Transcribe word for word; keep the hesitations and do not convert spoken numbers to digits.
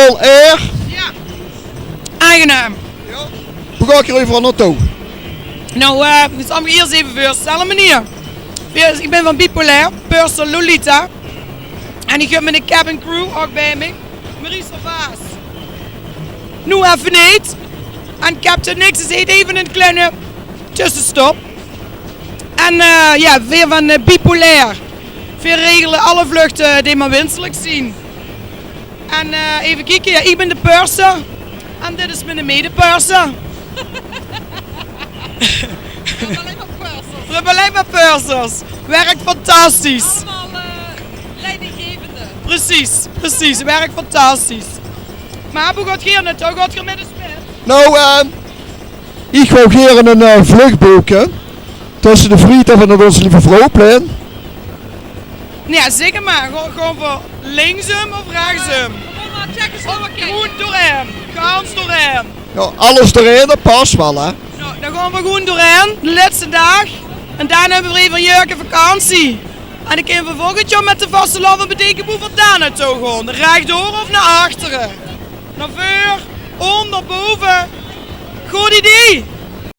Al air. Ja. Aangenaam. Boe gaot geer euveral naotouw? Nou, eh, ik zal me eerst even veurstelle, meneer. Iech bin vaan Bipolair, purser Lolita. En iech höb miene cabin crew ouch bij miech. Marie Servaas. Noe effe neet. En captain Nix is, heet even 'ne kleine tössestop. En eh, ja, veer vaan eh, Bipolair. Veer regele alle vluchte die mer winselek zien. En eh, even kieke, ja, iech bin de purser. En dit is miene medepurser. Veer höbbe allein mer pursers. Werk fantastisch. Allemaol eh, leidinggevende. Precies, precies. Werk fantastisch. Mer boe gaot geer naotouw? Gaot geer mèt us mèt? Nou, eh, iech wouw gere 'n eh, vlöch boke tösse de Vriethof en 't Onze Lieve Vrouweplein. Ja, zègk mer. Goon, goon veer linksum of rechtsum? Gewoen doorhaer. Gans doorhaer. Ja, alles doorhaer, dat pas wel, hè? Nou, daan goon veer gewoen doorhaer. De lèste daag. En daan höbbe veer eve 'n jäörke vakantie. En daan kinne veer volgend jaor mèt de vastelaovend bedenke boe veer daan naotouw goon. Rechdoor of nao achtere? Nao veur? Oonder? Bove? Good idee.